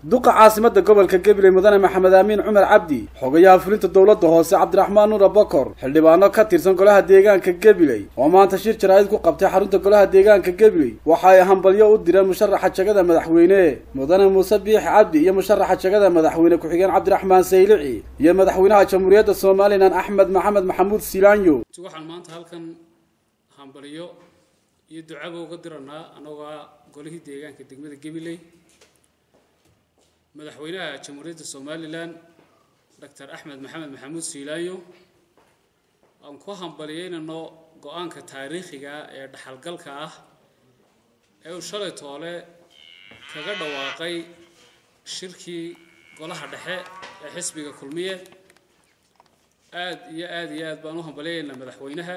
Duqa caasimadda gobolka Gabiley Mudane Maxamed Amiin Cumar Cabdi, xogayaha fulinta dowladda hoose Cabdiraxmaan Nuur Abakor, xildhibaano ka tirsan golaha deegaanka Gabiley oo maanta shir jaraa'id ku qabtay xarunta golaha deegaanka Gabiley waxa ay hambalyo u direen musharaxa jagada madaxweyne Mudane Muuse Biixi Cabdi iyo musharaxa jagada madaxweyne ku-xigeen Cabdiraxmaan Saylici iyo madaxweynaha Jamhuuriyadda Somaliland Axmed Maxamed Maxamuud Silaanyo. Waxaan maanta halkan hambalyo iyo ducaba uga diranaa anagoo golihii deegaanka degmada Gabiley madaxweynaha Jamhuuriyadda Somaliland Dr. Axmed Maxamed Maxamuud Siilaayo. Aan ku hambalyeynayno go'aanka taariikhiga ee dhaxalgalka ah ee uu shalay toole kaga dhawaaqay shirkii golaha dhexe ee xisbiga Kulmiye. Aad iyo aad iyo aad baan u hambalyeynaa madaxweynaha,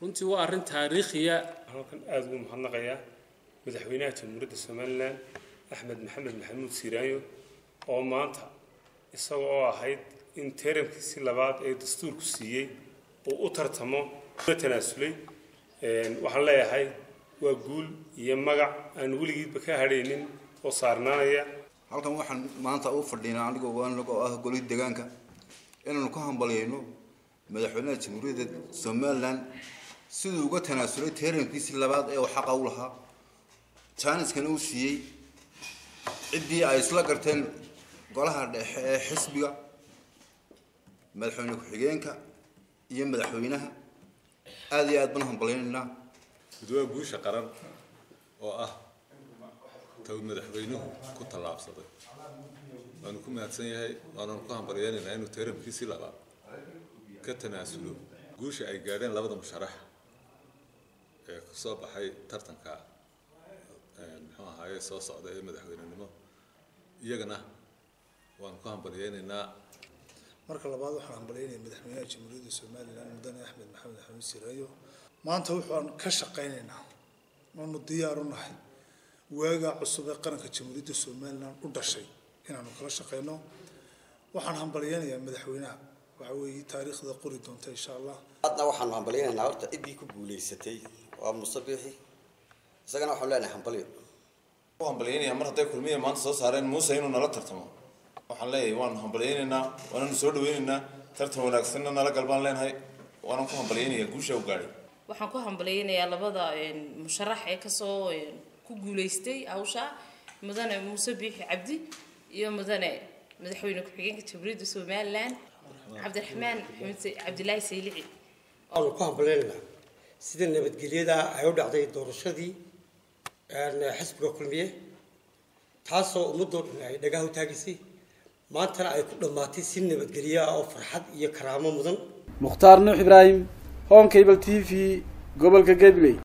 runtii waa arrin taariikhiya. Halkan aad ugu mahadnaqayaa madaxweynaha Jamhuuriyadda Somaliland Axmed Maxamed Maxamuud Siiraanyo oo maanta isaga oo ahayd in teramkiisii labaad ee dastuurku siiyey uu u tartamo tanaasulay. Waxaan leeyahay waa guul iyo magac aan weligiidba ka hadhaynin oo saarnaanaya. Halkan waxaan maanta u fadhiinaa anigoo oo ah golihii deegaanka inaanu ku hambalyayno madaxweynaha Jamhuuriyadda Somaliland siduu uga tanaasulay teramkiisii labaad ee uu xaqa u lahaa, jaaniskana uu siiyey ciddii ay isla garteen golaha dhexe ee xisbiga, madaxweyne ku-xigeenka iyo madaxweynaha. Aad iyo aad baan hambaleynaynaa. Mid waa guusha qaran oo ah ta uu madaxweynuhu ku tallaabsaday, waanu ku mahadsan yahay, waananu ku hambalyeynaynaa inuu teramkiisii labaad ka tanaasulo. Guusha ay gaadheen labada musharax ee kusoo baxay tartanka muxuu ahaaye soo socda ee madaxweynenimo iyagana waanu ku hambalyeynaynaa. Marka labaad waxaan hambalyeynaya madaxweynaha Jamhuuriyadda Somaliland Mudane Axmed Maxamed Maxamuud Siiraayo. Maanta waxaan ka shaqaynaynaa oonu diyaar u nahay waagaa cusub ee qaranka Jamhuuriyadda Somaliland u dhashay inaanu kala shaqeyno. Waxaan hambalyeynayaa madaxweynaha, waxa weeye taariikhda qori doonta insha Allah. Hadna waxaanu hambalyeynaynaa horta ciddii ku guulaysatay waa Muuse Biixi, isagana waxaanu leenahay hambalyo. Hambalyeynaya mar hadday Kulmiye maanta soo saareen Muuse inuu nala tartamo, waxaan leeyahay waanu hambalyeynaynaa, waananu soo dhaweynaynaa, tartan wanaagsanna nala galbaan leenahay, waanan ku hambalyeynayaa guusha u gaadhay. Waxaan ku hambalyeynayaa labada musharax ee kasoo ku guulaystay hawsha, Mudane Muuse Biixi Cabdi iyo Mudane madaxweyne ku-xigeenka Jamhuuriyadda Somaliland Cabdiraxmaan Maxamed Cabdilaahi Saylici. Waanu ku hambaleynaynaa sida nabadgelyada ay u dhacday doorashadii xisbiga Kulmiye, taasoo ummadoo dhan ay dhagaha u taagisay, maantana ay ku dhammaatay si nabadgelyo ah oo farxad iyo karaamo mudan. Mukhtaar Nuux Ibraahim, Home Cable TV, gobolka Gabiley.